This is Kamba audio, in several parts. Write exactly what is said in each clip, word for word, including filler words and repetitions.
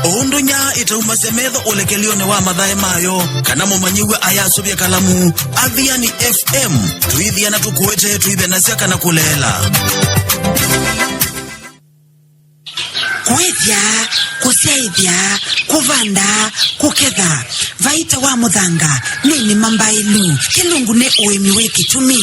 O ũndũ nyaa ĩtaumasya metho ũlekelyonĩ wa mathaĩ mayo, kana mũmanyĩw'a ayasũvya kalamu, Athiani F M, tũithiana tũkũete, tũithanasya kana kũleela. Kũĩthya, kũsyaĩthya, kũvanda, kũketha, vaita wa mũthanga, nĩ nĩma mbaĩlu, kĩlungu nĩ ũĩmi wĩ kĩtumi.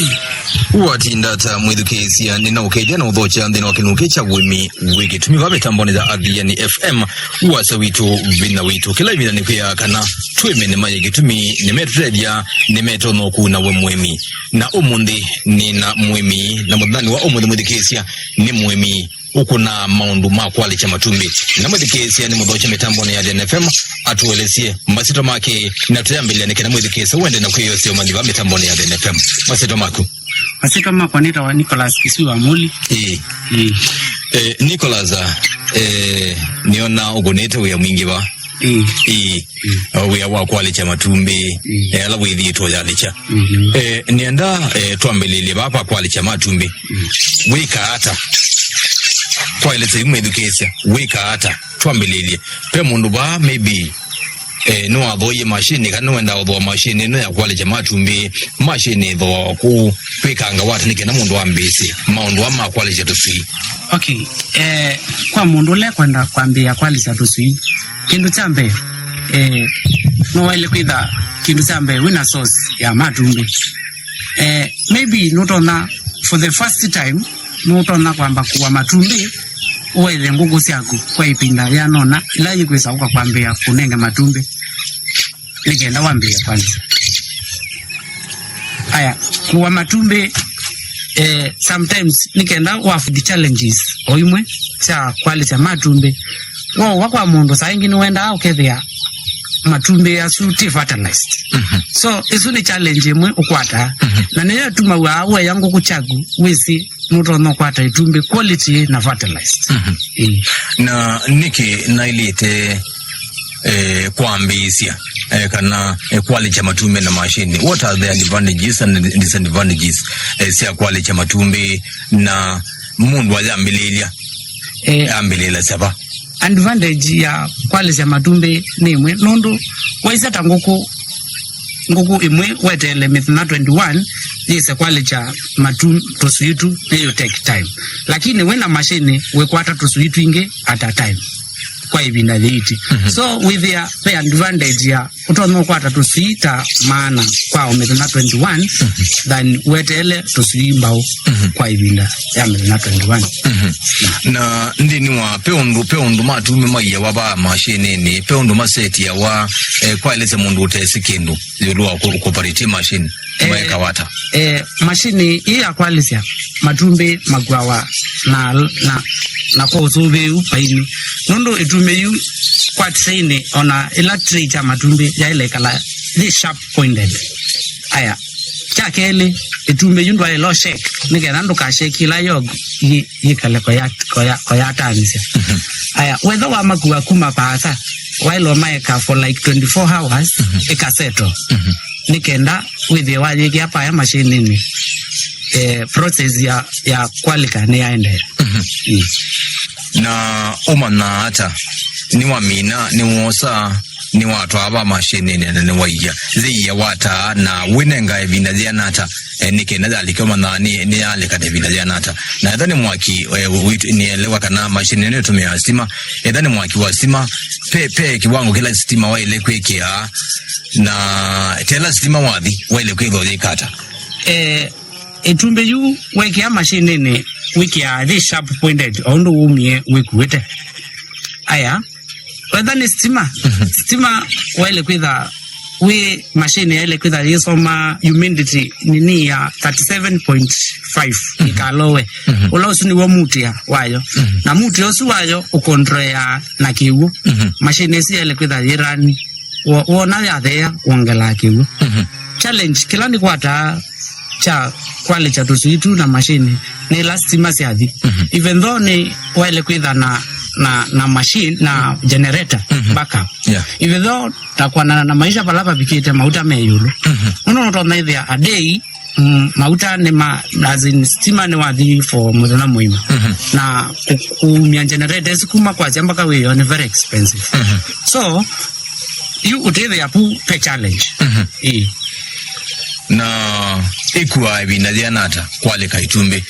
Watinda ata mwĩthukĩĩsya, nĩnaũkethya na ũthokya nthĩnĩ wa kĩlungu kĩ kya ũĩmi wĩ kĩtumi va mĩtambonĩ ya Athiani F M. Ũasa witũ, vinya witũ. Kĩla ĩvinda nĩkwĩaa kana twĩme nĩma yĩ kĩtumi, nĩmetũtethya, nĩmetonya ũkũna we mũĩmi. Na ũmũnthĩ nĩ na mũĩmi, na mũthenyanĩ wa ũmũnthĩ mwĩthukĩĩsya nĩ mũĩmi ũkũnaa maũndũ ma kwalĩkya matumbĩ. Na mwĩthukĩĩsya nĩ mũthokya mĩtambonĩ ya Athiani F M, atũelesye masyĩtwa make, na tũyambĩlĩlya nĩ kana mwĩthukĩĩsya ũende na kwĩyosya ũmanyi va mĩtambonĩ ya Athiani F M. Masyĩtwa maku? Masyĩtwa makwa nĩtawa Nicholas Kisiwa Muli. Ĩĩ. Ĩĩ. Eh, Nicholas, ah, eh, nĩona ũkũnĩte wĩa mwingĩ va? Ĩĩ. Ĩĩ. Mm. O wĩa wa kwalĩkya matumbĩ, mm, eh, ala wĩthĩĩtwe ũyalĩkya. Mm-hmm. Eh, nĩenda, eh, twambĩlĩlye vaa va kwalĩkya matumbĩ. Mm. Wĩkaa ata? Kwaelesya yu mwĩthukĩĩsya, wĩkaa ata? Twambĩlĩlye. Ve mũndũ vaa, maybe, eh, nĩwathooie mashini, kana nĩwendaa ũthooa mashini ĩno ya kwalĩkya matumbĩ, mashini ĩthooawa kũu, kwĩkanga wata nĩ kenda mũndũ ambĩĩsye maũndũ aa ma kwalĩkya tũswii? Okay, eh, kwa mũndũ ũla ekwenda kwambĩĩa kwalĩkya tũswii, kĩndũ kya mbee, eh, no waĩle kwĩtha kĩndũ kya mbee wĩna source ya matumbĩ. Eh, maybe nũtonya for the first time nũtonya kwamba kũa matumbĩ, ũethe ngũkũ syaku kwa ĩvinda yĩana ũna, ĩla yĩkwĩsa ũka kwambĩĩa kũnenge matumbĩ, nĩ kenda wambĩĩe kwanza. Aya, kũa matumbĩ, eh, sometimes nĩ kenda wa avoid challenges o imwe sya kwalĩkya matumbĩ. Wowa kwa mũndũ, saa ingĩ nĩwendaa ũkethĩa matumbĩ asu ti fertilized. Mhm. So, ĩsu nĩ challenge ĩmwe ũkwataa. Mhm. Na nĩyo ĩtumaw'a ũea ngũkũ syaku wĩsĩ nũtonya ũkwata ĩtumbĩ quality na fertilized. Mhm. Ĩĩ. Na nĩkĩ naĩlĩte, eh, kwambĩĩsya, eh, kana, eh, kwalĩkya matumbĩ na mashini? What are the advantages and disadvantages, eh, sya kwalĩkya matumbĩ na mũndũ ayambĩlĩlya? Eh, ambĩlĩlasya va? Advantage ya kwalĩkya matumbĩ nĩ ĩmwe, nũndũ waisya ta ngũkũ, ngũkũ ĩmwe weteele mĩthenya twenty-one yĩse kwalĩkya matu-, tũswii tu, nĩyo take time. Lakini wĩna mashini, wĩkwata tũswii twingĩ at a time kwa ĩvinda yĩiti. Mhm. So, wĩthĩa ve advantage ya ũtonya ũkwata tũswii ta maana kwa o mĩthenya twenty-one, mhm, than weteele tũswii mbaũ, mhm, kwa ĩvinda ya mĩthenya twenty-one. Mhm. Na nthĩnĩ wa, pe ũndũ, pe ũndũ matumbĩ maiawa vaa mashinĩnĩ, pe ũndũ masetiawa, eh, kwaelesya mũndũ ũtesĩ kĩndũ ĩũlũ wa kũ-, kũparĩtye mashini, eh, maeka wata? Eh, mashini ii ya kwalĩsya matumbĩ makuawa na, na, na kwa ũsũvĩu vainĩ. Nũndũ ĩtumbĩ yu kwa tray-inĩ, ona ĩla tray kya matumbĩ yaĩle ĩkala yĩ sharp pointed. Aya, kya kelĩ, ĩtumbĩ yu ndwaĩle shake, nĩ kenda ndũkashake ĩla yolk yĩ-, yĩkale koya-, koya-, koyataanĩsya. Mhm. Aya, wetha wamakua kuma vaasa, waĩle ũmaeka for like twenty-four hours, mhm, ĩkasettle. Mhm. Nĩ kenda wĩthĩe wayĩkĩa vaya mashinĩnĩ, eh, process ya, ya kwalĩka nĩyaendeea. Mhm. Mm. Na ũmanyaa ata? Nĩwamina, nĩwosa, nĩwatwaa va mashinĩnĩ na nĩwaia? Yĩia wataa na wĩnenga ĩvinda yĩana ata, eh, nĩ kenda yalĩka ũmanyaa nĩ, nĩyalĩka na ĩvinda yĩana ata? Na etha nĩ mwaki, eh, wĩt-, nĩelewa kana mashini nĩtũmĩaa stima. Etha nĩ mwaki wa stima, pe, pe kĩwango kĩla stima waĩle kwĩkĩa, na tela stima wathi, waĩle kwĩthwa yĩka ata? Eh, ĩtumbĩ yu wekĩa mashinĩnĩ wĩkĩaa yĩ sharp pointed, o ũndũ wumie wĩkuĩte. Aya, wetha nĩ stima, mhm, stima waĩle kwĩtha wĩ mashini yaĩle kwĩtha yĩsoma humidity nini ya thirty-seven point five, mhm, ĩkalowe. Mhm. Ũla ũsu nĩw'o mutia wayo. Mhm. Na mutia ũsu wayo ũkontroea na kĩw'ũ. Mhm. Mashini ĩsu yaĩle kwĩtha yĩrani. Wo-, wona yatheea, wongelaa kĩw'ũ. Mhm. Challenge kĩla nĩkwataa kya kwalĩkya tũswii tu na mashini nĩ ĩla stima syathi. Mhm. Even though nĩ waĩle kwĩtha na, na, na machine, na generator, mhm, backup. Yeah. Even though ta kwanana na maisha vala vavikĩte, mauta me ĩũlũ. Mhm. Nũndũ nũtonya ĩthĩa a day mm, mauta nĩ ma, as in, stima nĩ wathi for mũthenya mũima. Mhm. Na ku-, kuumia generator ĩsu kuma kwasya mpaka wĩoo nĩ very expensive. Mhm. So, yu ũtĩthĩa pu pe challenge. Mhm. Ĩĩ. Na ĩkuaa ĩvinda yĩana ata kwalĩka itumbĩ?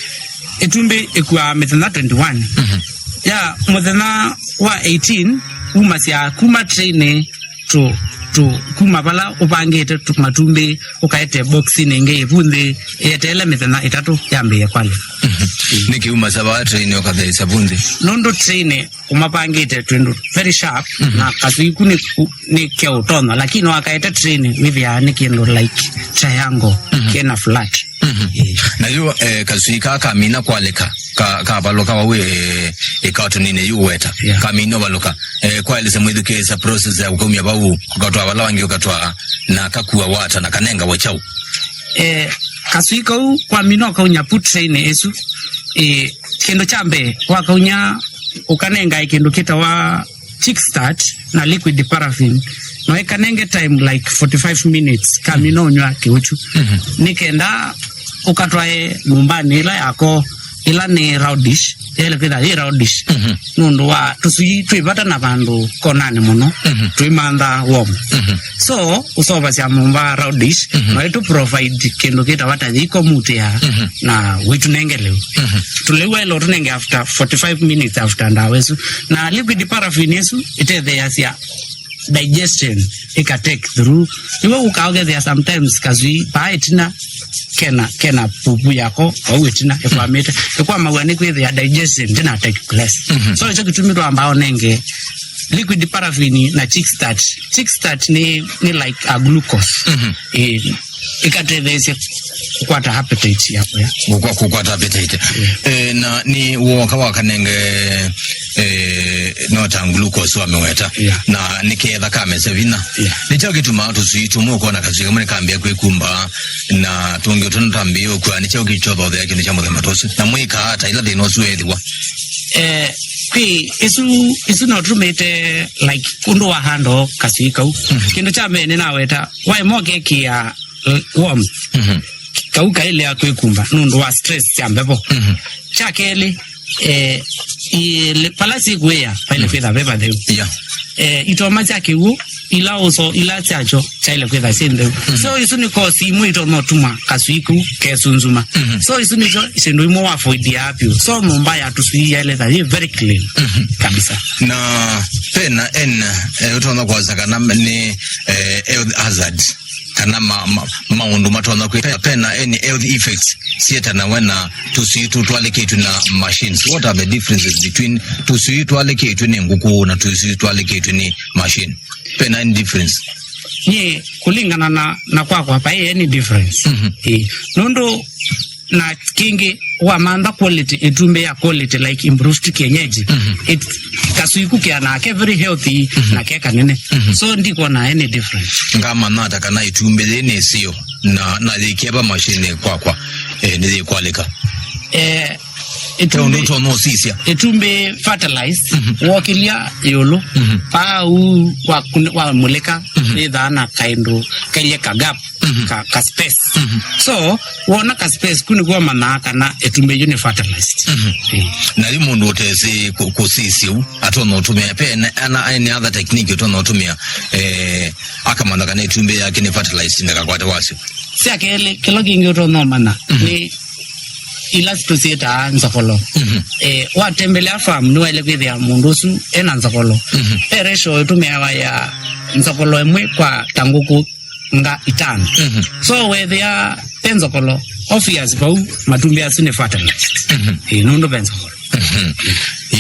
Itumbĩ ĩkuaa mĩthenya twenty-one. Mhm. Ya mũthenya wa eighteen, umasya kuma trainĩ tu, tu, kuma vala ũvangĩte tu matumbĩ, ũkaete boxinĩ ĩngĩ ĩvu nthĩ, ĩeteele mĩthenya ĩtatũ yambĩĩe kwalĩka. Mhm. Nĩkĩ umasya vaa trainĩ ũkatheesya vu nthĩ? Nũndũ trainĩ ũmavangĩte twĩndũ very sharp, mhm, na kasui ku nĩ, nĩ keũtonya, lakini wakaete trainĩ wĩthĩaa nĩ kĩndũ like triangle, mhm, kena flat. Mhm. Ĩĩ. Na yu, eh, kasui kaa kamina kwalĩka, ka, kavalũka vau, eh, ĩkatũninĩ yu weta. Yeah. Kamina ũvalũka. Eh, kwaelesya mwĩthukĩĩsya process ya kũkaumya vau, kũkatwaa vala vangĩ ũkatwaa, na kakua wata na kanenga wa kyaũ? Eh, kasui kau kwamina ũkaunya pu trainĩ ĩsu, eh, kĩndũ kya mbee wakaunya ũkanengae kĩndũ kĩtawa chick start na liquid paraffin, no ĩkanenge time like forty-five minutes, kamina ũnyw'a kĩũkyu. Mhm. Nĩ kenda ũkatwae nyũmbanĩ ĩla yako, ĩla nĩ roundish, yaĩle kwĩtha yĩ roundish. Mhm. Nũndũ wa tũsui twĩ vata na vandũ konanĩ mũno, mhm, twĩmantha warm. Mhm. So, ũseũvasya nyũmba roundish, mhm, no ĩtũ provide kĩndũ kĩtawa ta yĩikomutĩa, mhm, na wĩtũnenge lĩu. Mhm. Tũlĩu waĩle ũtũnenge after forty-five minutes after ndawa ĩsu. Na liquid paraffin ĩsu ĩtetheeasya digestion ĩka take through. Iwe ũkaũkethĩa sometimes kasui paa ĩtina kena, kena pupu yako vau ĩtina ĩkwamĩte. Ĩkwamaw'a nĩ kwĩthĩa digestion ndĩna take place. Mhm. So, nĩkyo kĩtumi twambaa ũnenge liquid paraffin na chick start. Chick start nĩ, nĩ like a glucose. Mhm. Eh, ĩkatetheesya kũkwata appetite ya kũya. Kũkwa-, kũkwata appetite. Yeah. Eh, na nĩ woka wakanenge, eh, no ta glucose wameweta. Yeah. Na nĩketha kamese vinya. Yeah. Nĩ kyaũ kĩtumaa tũsui tũmwe ũkona kasui kamwe nĩkambĩa kwĩkumba na tũngĩ tũno twambĩĩe ũkw'a? Nĩ kyaũ kĩkyothothea kĩndũ kya mũthemba ta ũsu? Na mwĩkaa ata ĩla thĩna ũsu weethĩwa? Eh, kwĩ ĩsu, ĩsu no tũmĩte, like, ũndũ wa handle kasui kau. Mhm. Kĩndũ kya mbee nĩnaweta, waema ũkekĩa, eh, warm. Mhm. Kau kaĩlea kwĩkumba nũndũ wa stress sya mbevo. Mhm. Kya kelĩ, eh, i-, le-, vala syĩkũĩa, vaĩle, mhm, kwĩtha ve vatheu. Yeah. Eh, itoma sya kĩw'ũ, ila ũso, ila syakyo, syaĩle kwĩtha syĩ ntheu. Mhm. So, isu nĩ kosi imwe itonya ũtuma kasui kau kesunzuma. Mhm. So, isu nĩkyo syĩndũ imwe wavoidiaa vyũ. So, nyũmba ya tũsui yaĩle ta yĩ very clean, mhm, kabisa. Na pena ena, eh, ũtonya kwasya kana nĩ, eh, health hazard, kana ma-, ma-, maũndũ matonya kwĩ-, pena any health effects syĩtanawe na tũsui tũtwalĩkĩtw'e na machines? What are the differences between tũsui twalĩkĩtw'e nĩ ngũkũ na tũsui twalĩkĩtw'e nĩ machine? Pena any difference? Nyie, kũlingana na, na kwakwa, vai any difference. Mhm. Ĩĩ. Nũndũ, na kĩngĩ, wamantha quality, ĩtumbĩ ya quality, like, improved kienyeji, mhm, it, kasui ku kea nake very healthy, mhm, na ke kanene. Mhm. So, ndikwona any difference. Ngamanya ata kana ĩtumbĩ yĩĩ nĩ ĩseo na, na yĩkĩe va machine kwakwa, eh, nĩyĩkwalĩka? Eh, Ĩtumbĩ, ũndũ ũtonya ũsisya. Ĩtumbĩ fertilized, mhm, wokĩlya ĩũlũ, mhm, paa ũu wa kũn-, wamũlĩka, mhm, yĩthaa na kaĩndũ kailye ka gap, mhm, ka, ka space. Mhm. So, wona ka space ku nĩkw'o ũmanyaa kana ĩtumbĩ yu nĩ fertilized. Mhm. Ĩĩ. Na yu mũndũ ũtesĩ kũ-, kũsisya ũu, atonya ũtũmĩa, pe na, ana, any other technique ũtonya ũtũmĩa, eh, akamanya kana ĩtumbĩ yake nĩ fertilized ndakakwate wasyo? Sya kelĩ, kĩla kĩngĩ ũtonya ũmanya, mhm, nĩ ila tũsyĩtaa nzokolo. Mhm. Eh, watembelea farm, nĩwaĩle kwĩthĩa mũndũ ũsu ena nzokolo. Mhm. Ve ratio ĩtũmĩawa ya nzokolo ĩmwe kwa ta ngũkũ nga itano. Mhm. So, wethĩa ve nzokolo, obvious vau matumbĩ asu nĩ fertilized. Mhm. Eh, nũndũ ve nzokolo. Mhm.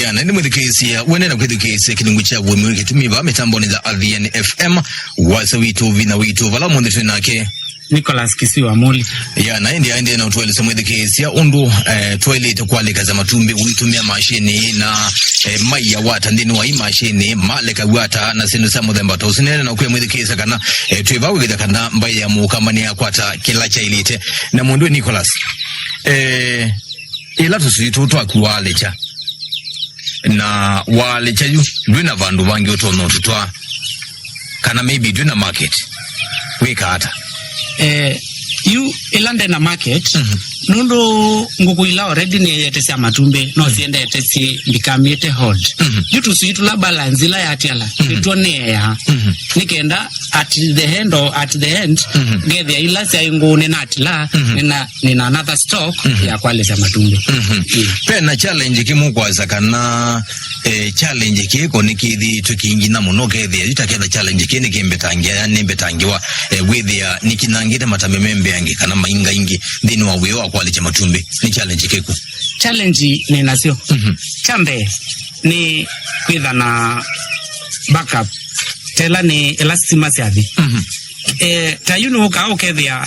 Ya, na ĩndĩ mwĩthukĩĩsya, wene na kwĩthukĩĩsya kĩlungu kya Ũĩmi Wĩ Kĩtumi vaa mĩtambonĩ ya Athiani F M, wasya witũ, vinya witũ, vala mũnthĩ twĩ nake Nicholas Kisiwa Muli. Ya, na ĩndĩ aendee na ũtũelesya mwĩthukĩĩsya ũndũ, eh, twaĩlĩte kwalĩkasya matumbĩ ũitũmĩa mashini na, eh, maiya wata nthĩnĩ wa i mashini, malĩka wata na syĩndũ sya mũthemba ta ũsu. Nene na kwĩa mwĩthukĩĩsya kana, eh, twĩ vau kwĩthĩa kana mbaĩ ya Mũkamba nĩyakwata kĩla kyaĩlĩte. Na mũndũ Nicholas, eh, ĩla tũsui tũu twaku waalĩkya, na waalĩkya yu, ndwĩ na vandũ vangĩ ũtonya ũtũtwaa, kana maybe ndwĩ na market, wĩka ata? Eh, Yu ĩla nde na market, mhm, nũndũ ngũkũ ila already nĩeyete sya matumbĩ, no, mhm, siendete syĩ mbikamĩte hold. Mhm. Yu tũsui tũla balance ila yatiala, mhm, nĩtwo nĩeaa. Mhm. Nĩ kenda at the end or at the end, mhm, ngethĩa ila syaĩ ngũũ nĩnatila, mhm, nĩna, nĩna another stock, mhm, ya kwalĩsya matumbĩ. Mhm. Ĩĩ. Ve na challenge kĩmwe kwasa kana, eh, challenge kĩko nĩkĩthĩĩtwe kĩngina mũno kethĩa, yu ta ketha challenge kĩĩ nĩkĩmbetangĩa, yani nĩmbetangĩwa, eh, wĩthĩa nĩkinangĩte matambe me mbeange kana maingaingĩ nthĩnĩ wa wĩo wa kwalĩkya matumbĩ. Nĩ challenge kĩku? Challenge nĩ nasyo. Mhm. Kya mbee nĩ kwĩtha na backup, tela nĩ ĩla sitima syathi. Mhm. Eh, ta yu nũkaa ũkethĩa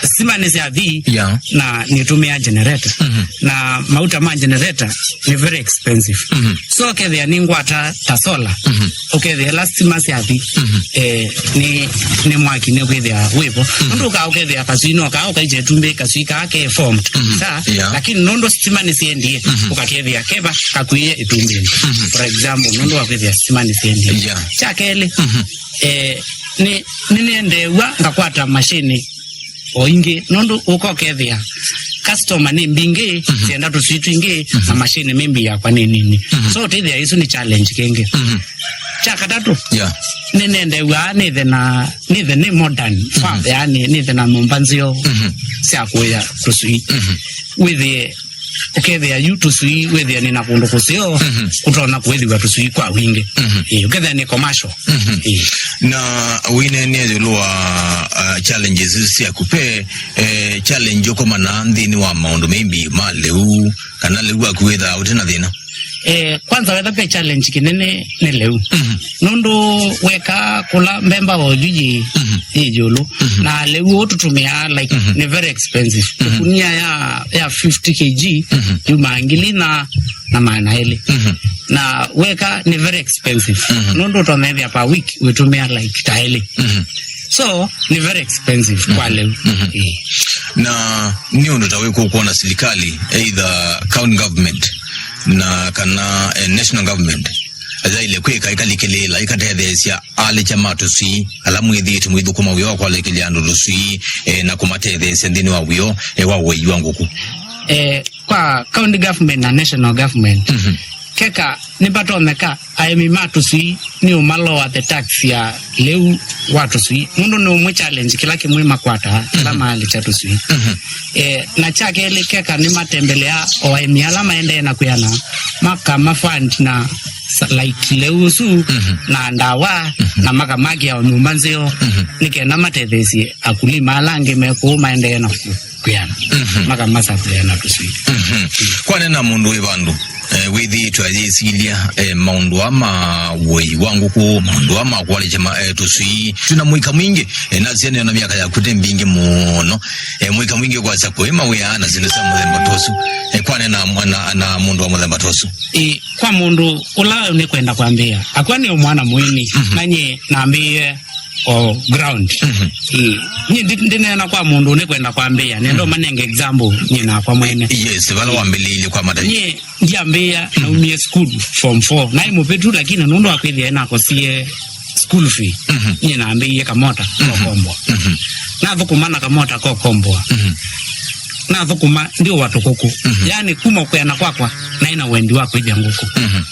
sitima nĩ syathi, yeah, na nĩtũmĩa generator. Mhm. Na mauta ma generator nĩ very expensive. Mhm. So ũkethĩa nĩ ngwata ta solar. Mhm. Ũkethĩa ĩla sitima syathi, mhm, eh, nĩ, nĩ mwaki nĩ kwĩthĩa wĩvo. Mhm. Nũndũ ũkaa ũkethĩa kasui no kaa ũkaikya ĩtumbĩ, kasui kaa ke formed. Mhm. Sa, yeah, lakini nũndũ sitima nĩ siendie, mhm, ũkakethĩa keva kakuie ĩtumbĩnĩ. Mhm. For example, nũndũ wa kwĩthĩa sitima nĩ siendie. Yeah. Kya kelĩ, mhm, eh, nĩ, nĩnendeew'a ngakwata mashini o ingĩ, nũndũ ũka ũkethĩa customer nĩ mbingĩ, mhm, syenda tũsui twingĩ, mhm, na mashini maybe yakwa nĩ nini. Mhm. So, ũtethĩa isu nĩ challenge kĩngĩ. Mhm. Kya katatũ, yeah, nĩnendeew'aa nĩthe na, nĩthe nĩ modern farm, mhm, yani nĩthe na nyũmba nzeo, mhm, sya kũya tũsui. Mhm. Wĩthĩe ũkethĩa yu tũsui, wĩthĩa nĩ na kũndũ kũseo, mhm, kũtonya kũĩthĩwa tũsui kwa wingĩ. Mhm. Ĩĩ, ũkethĩa nĩ commercial. Mhm. Ĩĩ. Na wĩneenea ĩũlũ wa, uh, challenges isu syaku, ve, eh, challenge ũkomana nthĩnĩ wa maũndũ maybe ma lĩu, kana lĩu waku wĩthaa ũte na thĩna? Eh, kwanza wetha ve challenge kĩnene nĩ lĩu. Mhm. Nũndũ weka kũla mbemba oyu yĩ, mhm, yĩ ĩũlũ. Mhm. Na lĩu ũũ tũtũmĩaa, like, mhm, nĩ very expensive. Mhm. Ĩkunia ya, ya fifty K G, mhm, yumaa ngili na, na maana elĩ. Mhm. Na weka nĩ very expensive. Mhm. Nũndũ ũtonyethĩa per week wĩtũmĩa, like, ta elĩ. Mhm. So, nĩ very expensive kwa lĩu. Mhm. Ĩĩ. Na nĩ ũndũ ta wĩkũ ũkwona silikalĩ, either county government na kana, eh, national government, yaĩle kwĩka ĩkalikĩlĩĩla, ĩkatetheesya alĩkya ma tũsui ala mwĩthĩĩtwe mũithũkũma wĩa wa kwalĩkĩlya andũ tũsui, eh, na kũmatetheesya nthĩnĩ wa wĩo, eh, wa ũei wa ngũkũ? Eh, kwa county government na national government, mhm, keka nĩvatonyeka aĩmi ma tũsui nĩ ũmalowa the tax ya lĩu wa tũsui, nũndũ nĩ ũmwe challenge kĩla kĩmwe makwataa kĩla, mhm, maalĩkya tũsui. Mhm. Eh, na kya kelĩ, keka nĩmatembelea o aĩmi ala maendee na kwĩana, makama fund na sa-, like, lĩu ũsu, mhm, na ndawa, mhm, na makamakĩa o nyũmba nzeo, mhm, nĩ kenda matetheesye akulima ala angĩ me kũu maendee na ku-, kwĩana, mhm, makamasa kwĩana tũsui. Mhm. Kwanena mũndũ wĩ vandũ, eh, wĩthĩĩtwe ayĩsilya, eh, maũndũ aa ma ũei wa ngũkũ, maũndũ aa ma kwalĩkya ma, eh, tũsui, twĩna mũika mwingĩ, eh, na syana na myaka yaku te mbingĩ mũno, eh, mũika mwingĩ kwasya kũĩ mawĩa na syĩndũ sya mũthemba ta ũsu, eh, kwanena mwana na mũndũ wa mũthemba ta ũsu? Ĩ, kwa mũndũ ũla nĩkwenda kwambĩĩa, akwa nĩ o mwana mũini, mhm, na nyie nambĩĩe o ground. Mhm. Ĩ, nyie ndi-, ndineena kwa mũndũ nĩkwenda kwambĩĩa, nenda, mhm, manenge example nyie nakwa mwene. Yes, vala wambĩlĩĩlye kwa mata. Nyie ndiambĩĩa, mhm, naumie school form four. Naĩ mũvĩtu, lakini nũndũ wa kwĩthĩa nakosie school fee, mhm, nyie nambĩĩie kamota, mhm, kokomboa. Mhm. Nathũkũma na kamota kokomboa. Mhm. Nathũkũma ndiũwa tũkũkũ. Mhm. Yaani, kuma kwĩana kwakwa, naĩ na wendi wa kwĩthya ngũkũ. Mhm.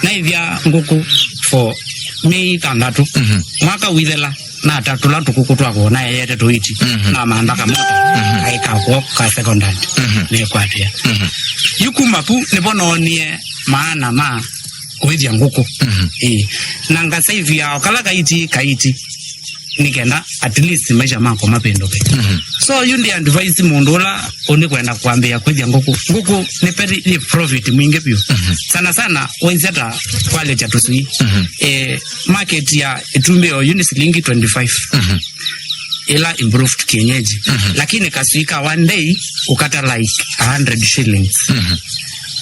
Naĩthya ngũkũ for myei thanthatũ. Mhm. Mwaka wĩthela, nata tũla tũkũkũ twakwa naeyete tũiti, mhm, namantha kamota, mhm, kaĩ ka kwoo ka second hand, mhm, nekwatĩa. Mhm. Yu kuma vu nĩvo noonie maana ma kũĩthya ngũkũ. Mhm. Ĩĩ. Na ngasaivia o kala kaiti, kaiti, nĩ kenda at least maisha makwa mavĩndũke. Mhm. So, yu ndi advise mũndũ ũla ũnĩkwenda kwambĩĩa kũĩthya ngũkũ. Ngũkũ nĩ very, nĩ profit mwingĩ vyũ. Mhm. Sana sana, waisya ta kwalĩkya tũsui. Mhm. Eh, market ya ĩtumbĩ oyu nĩ silingi twenty-five. Mhm. Ĩla improved kienyeji. Mhm. Lakini kasui ka one day, ũkata, like, a hundred shillings. Mhm.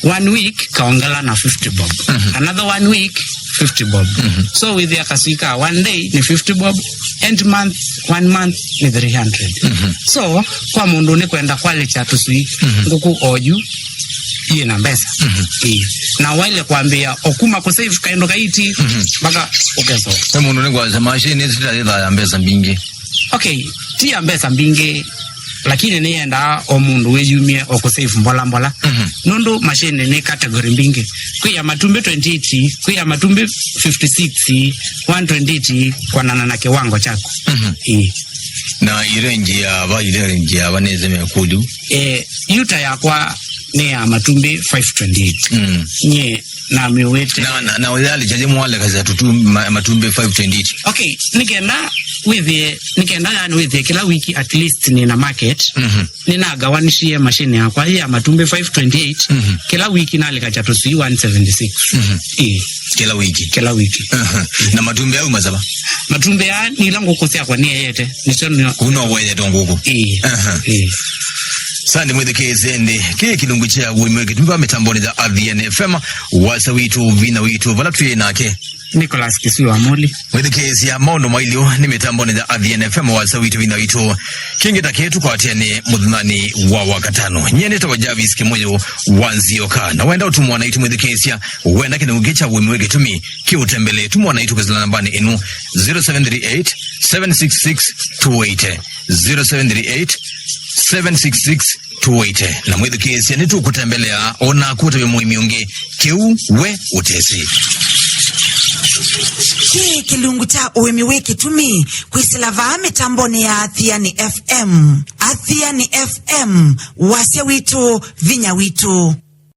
One week, kaongela na fifty bob. Mhm. Another one week, fifty bob. Mhm. So, wĩthĩa kasui ka one day nĩ fifty bob, end month, one month nĩ three hundred. Mhm. So, kwa mũndũ nĩkwenda kwalĩkya tũsui, mhm, ngũkũ oyu, yĩ na mbesa. Mhm. Ĩĩ. Na waĩle kwambĩĩa o kuma kũsave kaĩndũ kaiti, mhm, mpaka ũkesa. He mũndũ nĩkwasya machine ĩsu ndĩtayĩthaa ya mbesa mbingĩ. Okay, ti ya mbesa mbingĩ. Lakini nĩyendaa o mũndũ wĩyumie o kũsave mbola mbola. Mhm. Nũndũ machine nĩ category mbingĩ. Kwĩ ya matumbĩ twenty-eight, kwĩ ya matumbĩ fifty-six, one twenty-eight, kwanana na kiwango chako. Mhm. Ĩĩ. Na irenji ya va, irenji ya va nĩseme kũlyu? Eh, yuta yakwa nĩ ya matumbĩ five twenty-eight. Mm. Nye na mĩwĩte. Na, na, na ũyalĩ chaje mwalekasya tutu ma-, matumbĩ five twenty-eight. Okay, nĩkenda wĩthĩe, nĩkenda yani wĩthĩe kĩla wiki at least nĩ na market. Mhm. Nĩnagawanishie machine yakwa ya matumbĩ five twenty-eight. Mhm. Kĩla wiki nalekasya tũsui one seventy-six. Mhm. Ĩĩ. Kĩla wiki. Kĩla wiki. Aha. Na matumbĩ au masava? Matumbĩ aa nĩ ila ngũkũ syakwa nĩeyete. Nĩsyo nĩ- Kuno weyete ngũkũ. Ĩĩ. Aha. Ĩĩ. Sandi mwĩthikĩĩsye ĩndĩ, kĩ kĩlungu kya ũĩmi wĩ kĩtumi va mĩtambonĩ ya Athiani F M, wasya witũ, vinya witũ, vala twĩ nake Nicholas Kisui wa Muli. Mwĩthikĩĩsya, maũndũ mailyu nĩ mĩtambonĩ ya Athiani F M, wasya witũ, vinya witũ. Kĩngĩ ta kĩĩ tũkwatĩanĩ mũthenyanĩ wa Wakatano. Nyie nĩtawa Jarvis Kĩmũyũ wa Nzioka. Na wenda ũtũmwa naitũ mwĩthikĩĩsya, wenda kĩlungu kĩ kya ũĩmi wĩ kĩtumi kĩũtembelee, tũmwa naitũ kwĩsĩla nambanĩ ĩno, zero seven three eight, seven six six, two eighty. Zero seven three eight, seven six six, two eighty. Na mwĩthukĩĩsya, nĩtũkũtembelea o naku ũtavye mũĩmi ũngĩ kĩu we ũtesĩ. Kĩ kĩlungu kya ũĩmi wĩ kĩtumi kwĩsĩla vaa mĩtambonĩ ya Athiani F M. Athiani F M, wasya witũ, vinya witũ.